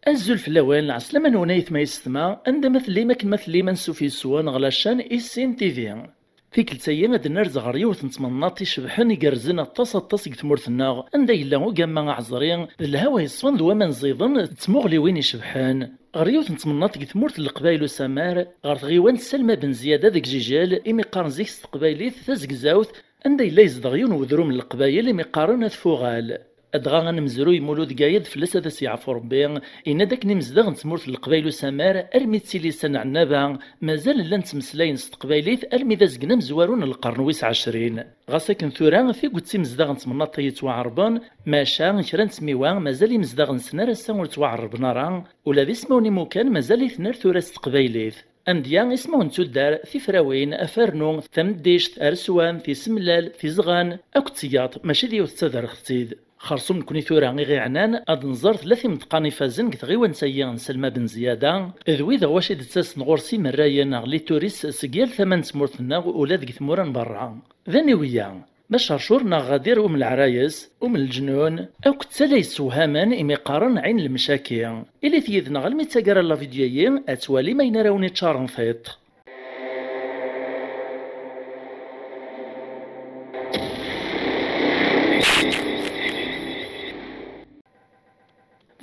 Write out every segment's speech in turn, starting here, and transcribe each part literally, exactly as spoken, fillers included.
Azul fell-awen, lɛeslama-nwen ay aytma yessetma, anda ma tellim, akken ma tellim, ansuf yes-wen ɣer la chaîne Issin T V. Tikkelt-agi ad d-nerz ɣer yiwet n tmennaḍt icebḥen, igerrzen aṭas, aṭas deg tmurt-nneɣ, anda yella ugamma aɛeẓri, d lhawa yeṣfan, d waman ẓiden, d tmuɣliwin icebḥen. Ɣer yiwet n tmennaḍt deg tmurt n Leqbayel Usamar, ɣer tɣiwant Salma Ben Ziyada deg Jijel, imi qqaren zik s teqbaylit tazegzawt, anda yella yezdeɣ yiwen n wedrum n Leqbayel imi qqaren At Fuɣal. Dɣa anemzruy Mulud Gayed, fell-as ad as-yeɛfu Rebbi, yenna-d akken imezdaɣ n tmurt n Leqbayel Usamar, armi d tilisa n Ɛennaba, mazal llan ttmeslayen s teqbaylit armi d azgen amezwaru n lqern wis ɛecrin. Ɣas akken tura, tiget imezdaɣ n tmennaḍt-a yettwaɛerben, maca kra n tmiwa mazal imezdaɣ-nsen ar ass-a ur ttwaɛerben ara, ula d ismawen imukan mazal-iten ar tura s teqbaylit. Amedya, ismawen n tuddar, tifrawin, afarnu, tameddict, areswan, tisemlal, tizɣan, akked tiyaḍ, mačči d yiwet d taderɣt-id. Xerṣum nekni tura i ɣ-iɛnan, ad nẓer tella timeḍqan ifazen deg tɣiwant-agi n Salma Ben Ziyada, d wid ɣwac i d-ttasen ɣur-s imerrayen neɣ les touristes seg yal tama n tmurt-nneɣ, ula deg tmura n berra. D aniwi-ya? Ma Cercur neɣ Ɣadir Um Leɛrayes, Um Leǧnun, akk d tala yessewhamen imi qqaren Ɛin Lemcaki. Ilit yid-neɣ almi d taggara n la vidéo-agi, ad twalim ayen ara wen-iččaren tiṭ.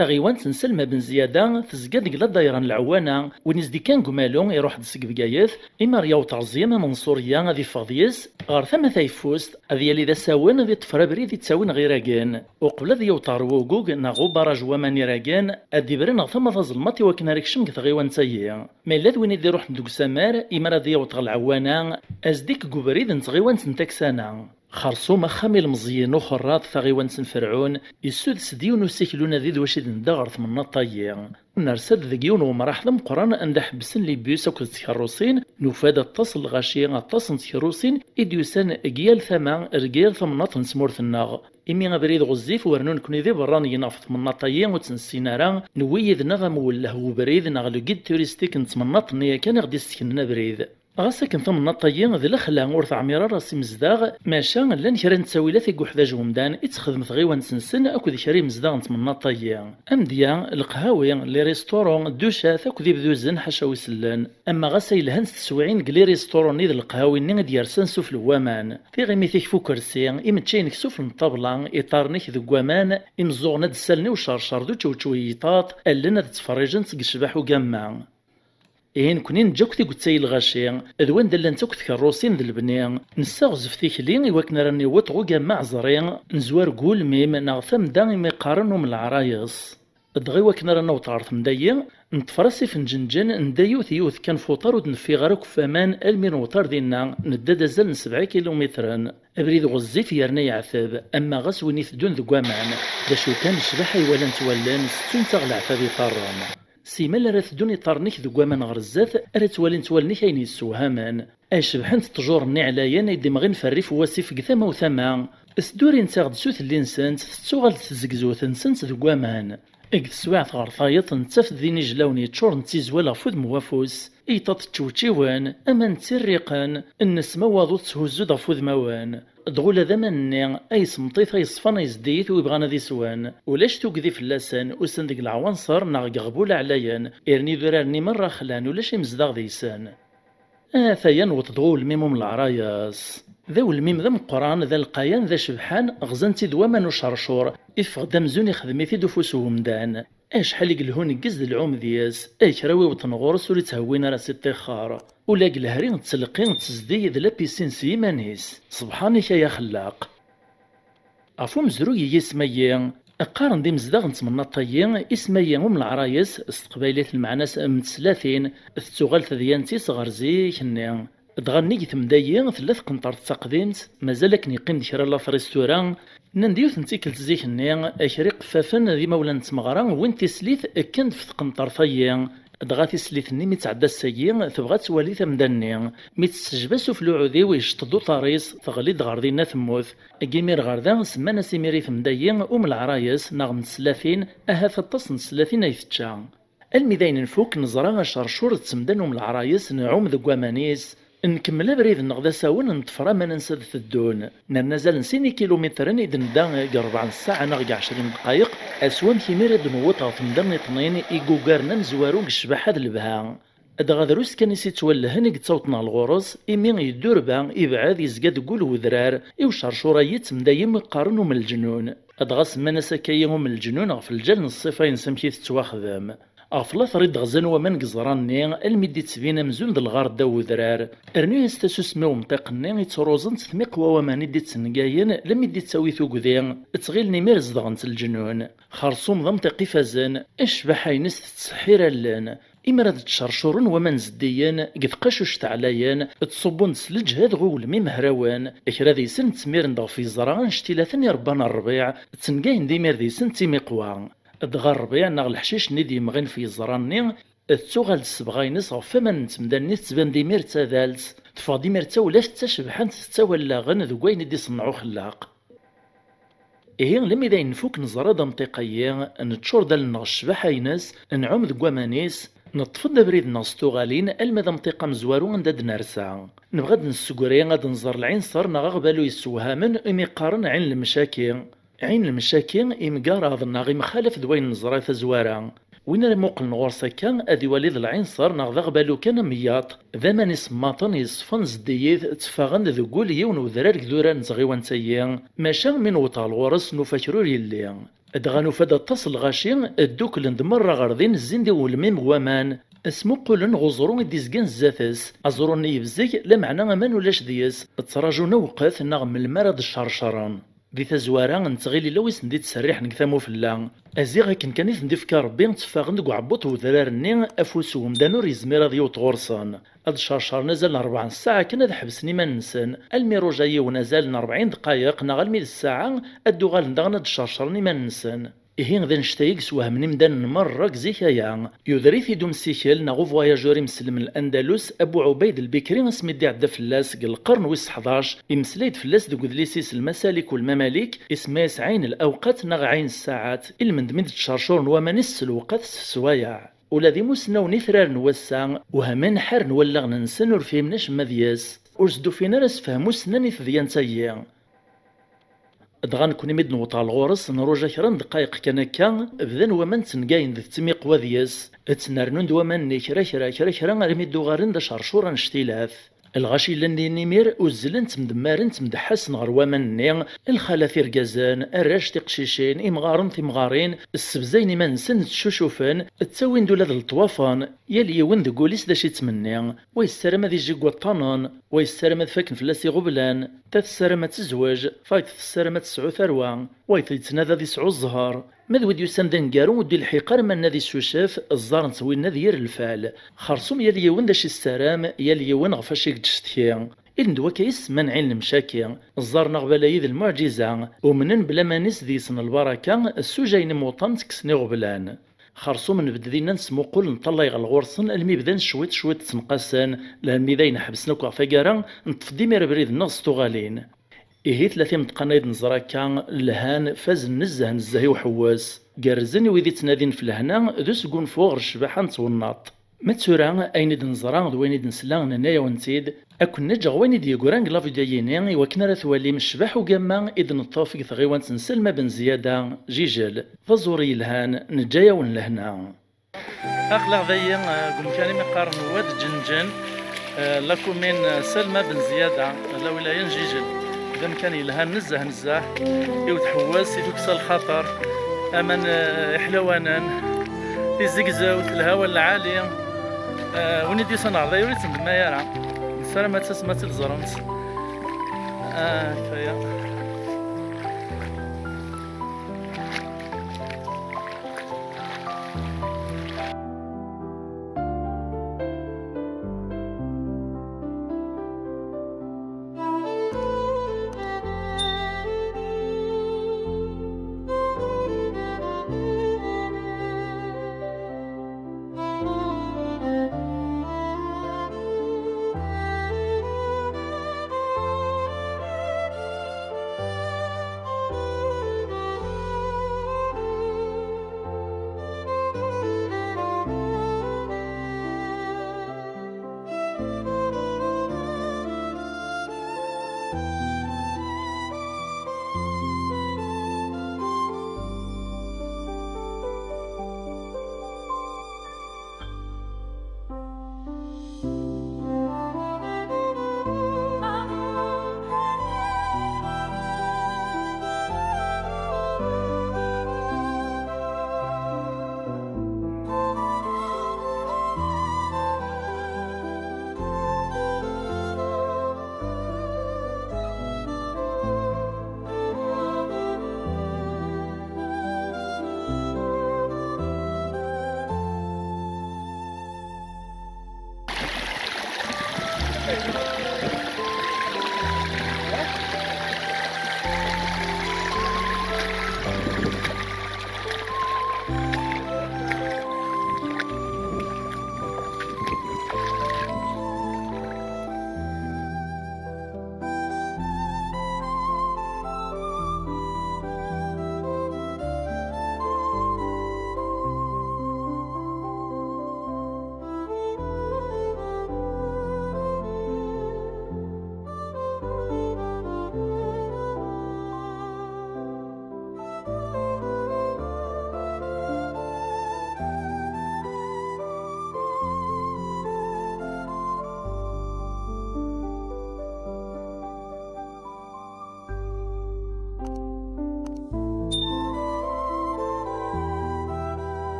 Taɣiwant n Selma Ben Ziyada tezga deg ladayra n Lɛewwana, win i s-d-ikkan deg umalu iruḥ-d seg Bgayet, imi ar yaweḍ Ɛeẓẓyem Amenṣuriya ad iffeɣ deg-s ɣer tama tayeffust, ad yali d asawen ad iṭṭfer abrid ittawin ɣer Iragen. Uqbel ad yaweḍ ɣer wugug neɣ ubaraj n waman Iragen, ad d-ibren ɣer tama taẓelmaṭ i wakken ara ikcem deg tɣiwant-agi. Ma yella d win i d-iruḥen deg usamar, imi ara ad yaweḍ ɣer Lɛewwana, ad s-d-ikk deg ubrid n tɣiwant n Taksana. Xerṣum axxam ilemẓiyen uxerraḍ taɣiwant n Ferɛun, yessudes-d yiwen usikel unadi d wacu i d-nedda ɣer temnaḍt-agi. Nersa-d deg yiwen wemraḥ d ameqqran anda ḥebbsen libus akked tkerrusin, nufa-d aṭas n lɣaci, aṭas n tkerrusin i d-yusan deg yal tama, deg yal tamnaḍt n tmurt-nneɣ. Imi abrid ɣezzif, wernu nekni d iberraniyen ɣef temnaḍt-agi ur tt-nessin ara, newwi yid-neɣ amwelleh n ubrid neɣ le guide touristique n temnaḍt-nni yakan i ɣ-d-isseknen abrid. Ɣas akken tamnaḍt-agi d lexla ur teɛmir ara s imezdaɣ, maca llan kra n ttawilat i yuḥdaǧ umdan i texdem tɣiwant-nsen akked kra imezdaɣ n temnaḍt-agi. Amedya, leqhawi, les restaurants, dducat akked ibduzen ḥaca wi sellen. Ama ɣas ay lhant teswiɛin deg les restaurants-nni d leqhawi-nni i d-yersan sufell n waman, tiɣimit ikfa ukersi, imeččayen-ik sufell n ṭṭabla, iṭarren-ik deg waman, imeẓẓuɣen ad d-ssalen i ucercer d učewčew n yitaṭ, allen ad ttferriǧent seg ccbaḥ ugamma. Ihi nekni neǧǧa akk tiget-a i lɣaci, d wanda llant akk tkerrusin d lebni, nessaɣzef tikli i wakken ara niweḍ ɣer ugamma aɛeẓri, nezwar deg ulmim neɣ tamda imi qqaren Um Leɛrayes. Dɣa i wakken ara naweḍ ɣer temda-yi, neṭṭfer asif n Ǧenǧen, nedda yiwet yiwet kan f uṭar ur d-neffiɣ ara akk f waman almi newweḍ ar dinna, nedda-d azal n sebɛa ikilumitren. Abrid ɣezzif yerna yeɛteb, ama ɣas win iteddun deg waman, d acu kan ccbaḥa i walant wallen, tettunt-aɣ leɛtab iṭarren. Simal ara teddun iṭarren-ik deg waman ɣer zdat, ara ttwalint wallen-ik ayen yessewhamen. Ay cebḥent ṭṭjur-nni ɛlayen i d-imɣin f rrif n wasif deg tama u tama, sdurint-aɣ-d s utelli-nsent, tettuɣal-d tzegzewt-nsent deg waman. Deg teswiɛt ɣer tayeḍ, nettaf-d din ijlawen yeččuren d tizwal ɣef wudem n wafus, iyṭaṭ ččewčiwen, aman ttirriqen, nnesma n waḍu tetthuzzu-d ɣef wudmawen. Dɣa ula d aman-nni ay semṭit, ay ṣfan, ay zeddigit, wi bɣan ad iswen. Ulac tugdi fell-asen, usan deg leɛwanṣer neɣ deg iɣbula ɛlayen, irni idurar-nni merra xlan, ulac imezdaɣ deg-sen. Ata-ya newweḍ-d ɣer ulmim Um Leɛrayes. D awelmim d ameqqran, d alqayan, d acebḥan, ɣzan-t-id waman ucercur, iffeɣ-d amzun ixdem-it-id ufus n umdan. Acḥal i yelhu uneggez d lɛum deg-s, ay kra wi iweṭṭen ɣur-s ur itthewwin ara si ṭṭixer. Ula deg lehri d tleqqi d tezdeg d la piscine s yiman-is. Ṣebḥan-ik ay axellaq! Ɣef umezruy n yisem-agi, qqaren-d imezdaɣ n temnaḍt-agi, isem-agi Um Leɛrayes, s teqbaylit lmeɛna-s mm teslatin, tettuɣal tedyant-is ɣer zik-nni. Dɣa nnig temda-yi tella tqenṭert taqdimt, mazal akken yeqqim-d kra n later-is tura. Nnan-d yiwet n tikkelt zik-nni, kra iqeffafen d imawlan n tmeɣra wwin tislit, kkan-d ɣef tqenṭert-agi. Dɣa tislit-nni mi tɛedda ass-agi, tebɣa ad twali tamda-nni. Mi tt-tejba sufell uɛudiw, yecceṭ-d uṭar-is, teɣli-d ɣer dinna temmut. Deg imir ɣer da, semman-as imir i temda-yi Um Leɛrayes, neɣ mm teslatin, ahat aṭas n teslatin ay tečča. Almi d ayen nfuk, neẓra acercur d temda n Um Leɛrayes, nɛum deg waman-is. Nkemmel abrid-nneɣ d asawen, neṭṭfer aman ansa d-teddun. Nerna azal n sin ikilumitren i d-nedda deg rebɛa n ssaɛa neɣ deg ɛecrin dqayeq, aswamek imir ad newweḍ ɣer temda nniḍnin i yugaren amezwaru deg ccbaḥa d lebha. Dɣa drus kan i s-ittwellhen i yettawṭen ɣer ɣur-s, imi yeddurba, ibɛed, yezga deg wul wedrar, i ucercur-ayi ttemdayem i qqaren umelǧnun. Dɣa semman-as akka-yi umelǧnun ɣef lǧal n ṣṣifa-ines amek i tettwaxdem. Ɣef later i d-ɣzan waman deg ẓra-nni, almi d-ittbin amzun d lɣar ddaw udrar. Rnu-yas tasusmi umṭiq-nni i ttruẓent tmiqwa waman i d-ittengayen, lammi d-ittawi tugdi, ttɣilen imir zedɣent leǧnun. Xerṣum d amṭiq ifazen, ccbaḥa-ines tettseḥḥir allen. Imir ad ttcercuren waman zeddigen, deg tqacuct ɛlayen, ttṣubbun-d s leǧhed ɣ ugelmim hrawen, kra deg-sen ttmiren-d ɣef yeẓra annect-ilaten irebban n rrbiɛ, ttengayen-d imir deg-sen d timiqwa. Dɣa rrbiɛ neɣ leḥcic-nni d-yemɣin f yeẓra-nni, tettuɣal-d ssebɣa-ines ɣef waman n temda-nni, tettban-d imir d tadalt, teffeɣ-d imir d tawlaft d tacebḥant tettawallaɣen deg wayen i d-iṣenneɛ uxellaq. Ihi, lemmi d ayen nfuk neẓra-d amṭiq-ayi, neččur-d allen-nneɣ s ccbaḥa-ines, nɛum deg waman-is, neṭṭef-d abrid-nneɣ s tuɣalin alma d amṭiq amezwaru anda d-nersa. Nebɣa ad d-nessegri ad nẓer lɛinṣer neɣ aɣbalu yessewhamen imi qqaren Ɛin Lemcaki. Ɛin Lemcaki imgarad neɣ imxalaf d wayen neẓra tazwara. Win ara imuqlen ɣur-s akka, ad iwali d lɛinṣer neɣ d aɣbalu kan ameyyaṭ, d aman isemmaṭen yeṣfan zeddigit, tteffaɣen-d deg wul yiwen wedrar deg idurar n tɣiwant-ayi, maca mi newweḍ ɣer ɣur-s nufa kra ur yelli. Dɣa nufa-d aṭas n lɣaci, dduklen-d merra ɣer din, zzin-d i ugelmim n waman, smuqqulen ɣ uẓru i d-izgan zdat-s, aẓru-nni yebzeg, lameɛna aman ulac deg-s, ttrajun awqet neɣ melmi ara d-ccercren. Di tazwara, nettɣil illa wi sen-d-ittserriḥen deg tamufella. Aziɣ akken kan i ten-d-ifka Rebbi, tteffaɣen deg uɛebbuṭ n wedrar-nni, afus n umdan ur yezmir ad yewweḍ ɣur-sen. Ad cercren azal n rebɛa n ssaɛa kan ad ḥebsen iman-nsen, almi iruja yiwen azal n rebɛin dqayeq neɣ almi d ssaɛa, ad d-uɣalen daɣen ad d-cercren iman-nsen. Ihi d annect-agi i yeswehmen imdanen merra deg zik aya. Yuder-it-id umsikel neɣ uvoyajur imeslem n Andalus, Abu Ubayd Lbikri, asmi d-iɛedda fell-as deg lqern wis ḥdac, imeslay-d fell-as deg udlis-is Lmasalik Ulmamalik, isemma-yas Ɛin Lawqat neɣ Ɛin Ssaɛat, ilmend mi d-ttcercuren waman-is s lewqat s sswayeɛ. Ula d imusnawen itraren n wass-a, wehmen, ḥaren wallaɣen-nsen, ur fhimen acemma deg-s. Ur s-d-ufin ara asefhem ussnan i tedyant-agi. Dɣa nekni mi d-newweḍ ɣer ɣur-s, nruja kra n ddqayeq kan akka, bdan waman ttengayen-d d timiqwa deg-s, ttnernun-d waman-nni kra kra kra kra armi d-uɣalen d acercur annect-ilat. Lɣaci yellan din imir uzzlen, ttemdemmaren, ttemdeḥḥasen ɣer waman-nni, lxalat irgazen, arrac tiqcicin, imɣaren timɣarin, ssebzayen iman-nsen ttcucufen, ttawin-d ula d leṭwafen, yal yiwen deg wul-is d acu yettmenni, wa yessaram ad ijjeg waṭṭanen, wa yessaram ad faken fell-as iɣeblan, ta tessaram ad tezweǧ, tayeḍ tessaram ad tesɛu tarwa, wayeḍ yettnadi ad yesɛu zzher. Ma d wid yusan d aneggaru ur d-ilḥiq ara ma nna ad issucef, ẓẓaren-t winna d yir lfal. Xerṣum yal yiwen d acu yessaram, yal yiwen ɣef acu i yettcetki. Ilmend wakka i s-semman Ɛin Lemcaki, ẓẓaren aɣbal-ayi d lmuɛǧiza, umnen bla ma nis deg-sen lbaraka, ssujayen imuṭan ttekksen iɣeblan. Xerṣum nbedd dinna nesmuqul, neṭṭallay ɣer ɣur-sen almi bdan cwiṭ cwiṭ ttenqasen, almi d ayen ḥebsen akk ɣer taggara, neṭṭef-d imir abrid-nneɣ s tuɣalin. Ihi tella timeḍqan ay d-neẓra akka, lhan, fazen nezzeh nezzeh i uḥewwes, gerrzen i wid ittnadin f lehna, d usgunfu ɣer ccbaḥa n twennaḍt. Ma d tura, ayen i d-neẓra d wayen i d-nesla, nenna-yawen-tt-id, ad ken-neǧǧ ɣer wayen i d-yeggran deg la vidéo-yini, i wakken ara twalim ccbaḥ ugamma i d-neṭṭef deg tɣiwant n Selma Ben Ziyada, Jijel. Taẓuri yelhan, neǧǧa-yawen lehna. Aql-aɣ dayi, eh, deg umkan imi qqaren Wad Ǧenǧen, eh, la commune, eh, Selma Ben Ziyada, la wilaya n Jijel. D amkan yelhan nezzeh nezzeh, i utḥewwes, i tukksa lxaṭer, aman, eh, iḥlawanen, tizegzewt, lhawa lɛali. Eh, win i d-yusan ɣer dayi ur yettendemmay ara. Nessaram ad tasem ad tt-id-ẓremt. Ah, kfaya.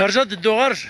Rǧu ad dduɣ, rǧu.